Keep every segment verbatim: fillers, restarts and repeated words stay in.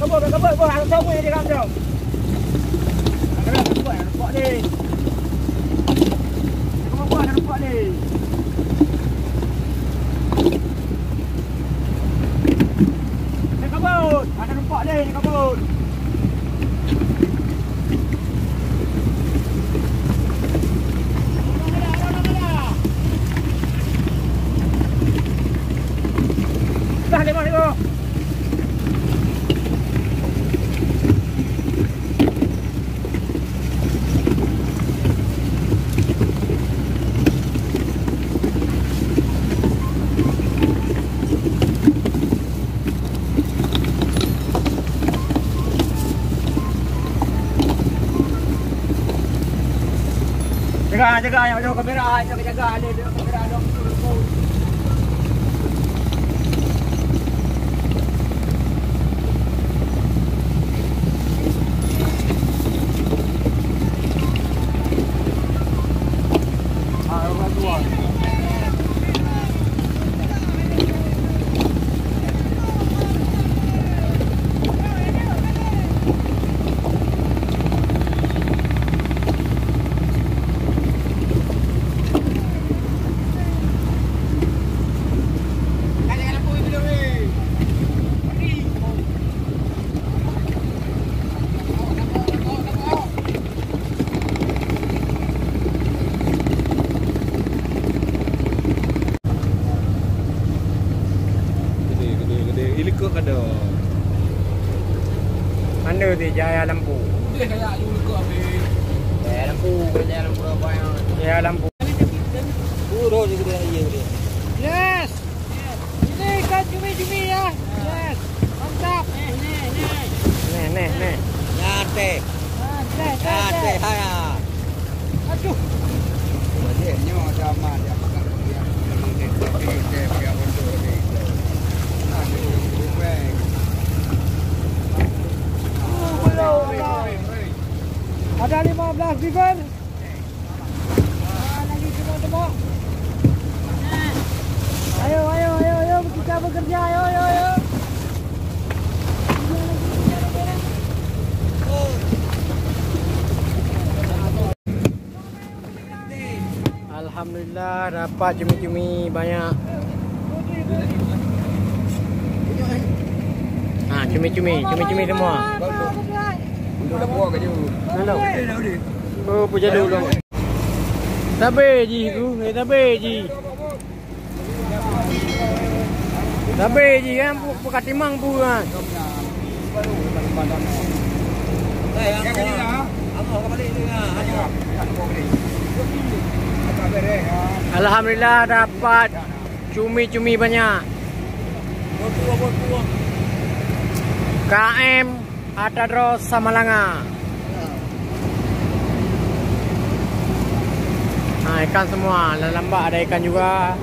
Kabur, kabur, kabur. Hana sawi di dalam tu. Hana sawi, hana sawi ni. Hana sawi, hana sawi ni. Hana kabur, hana sawi ni, hana kabur. Dah lima ribu. Jaga, jaga, jaga kamera, jaga, jaga, jaga kamera, jaga. Gede, gede, gede. Ilikot kada. Mana tu jaya lampu? Udah kayak you lekok habis. Jaya lampu, jaya lampu apa yang? Jaya lampu. Turun je gede iya dia. Yes. Ini ikan cumi-cumi ya. Yes. Mantap. Neh, neh, neh. Neh, neh, neh. Nyantai. Nyantai, nyantai, nyantai. Hai, ah. Aduh. Ada lima belas river. Ayo, ayo, ayo, ayo, kita bekerja, ayo, ayo, ayo. Alhamdulillah, dapat cumi-cumi banyak. Ha, cumi-cumi, cumi-cumi semua. Halo. Oh, puja dulu. Tabe ji tu, eh, tabe ji. Tabe ji kan, pu-, puka timang pu kan. Alhamdulillah dapat cumi-cumi banyak. K M Atadro Samalanga. Nah, ikan semua. Dalam bak ada ikan juga.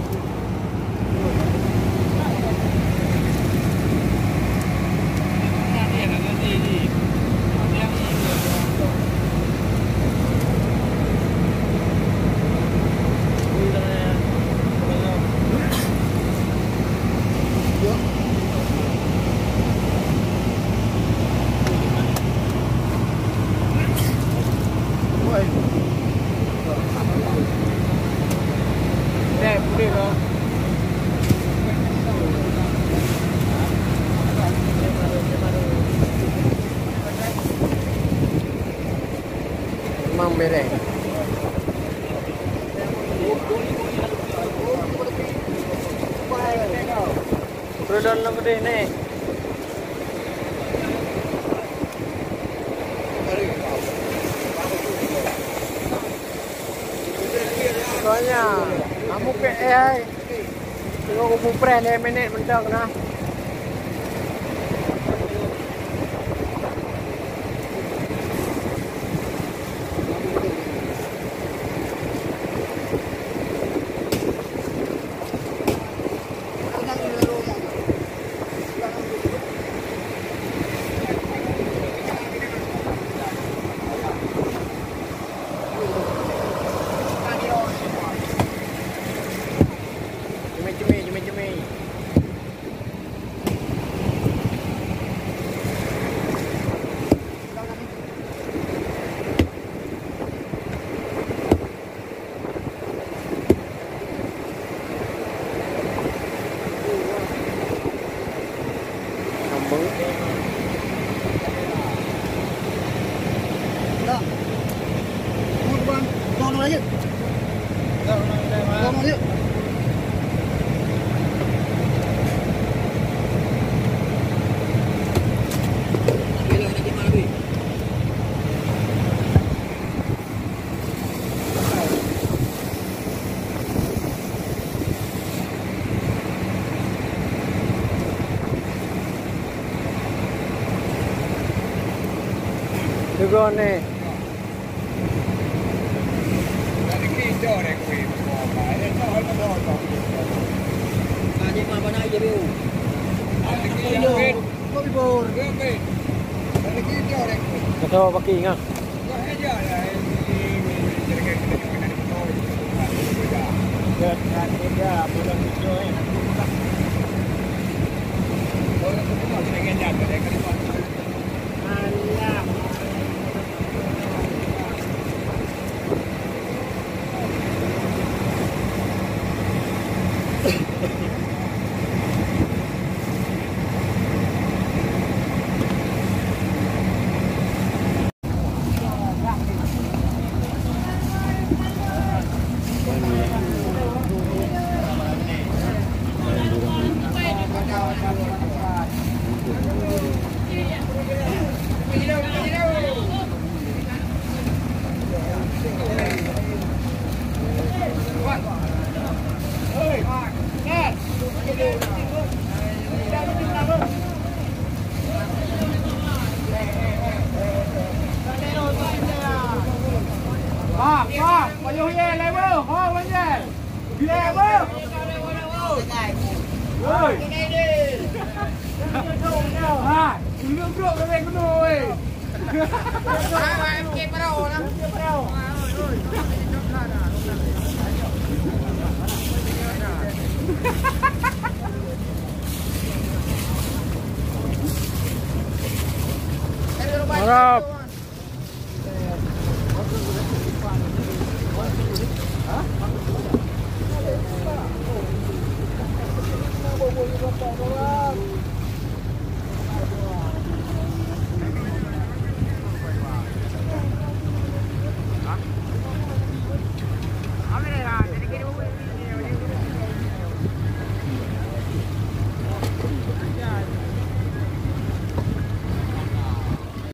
Memang bereng. Keudroe lôn keudeh neh. Soalnya, kamu P A. Tengok kubu preh lhèe minèt mantong na. Cumi-cumi, cumi-cumi. Tegon ni. Kata baki ngah. Pak, Pak, payuh ye, lewe, ho, wajah. Ye, lewe. Oi. Ha, ini bro, lewe kena, oi. Harap.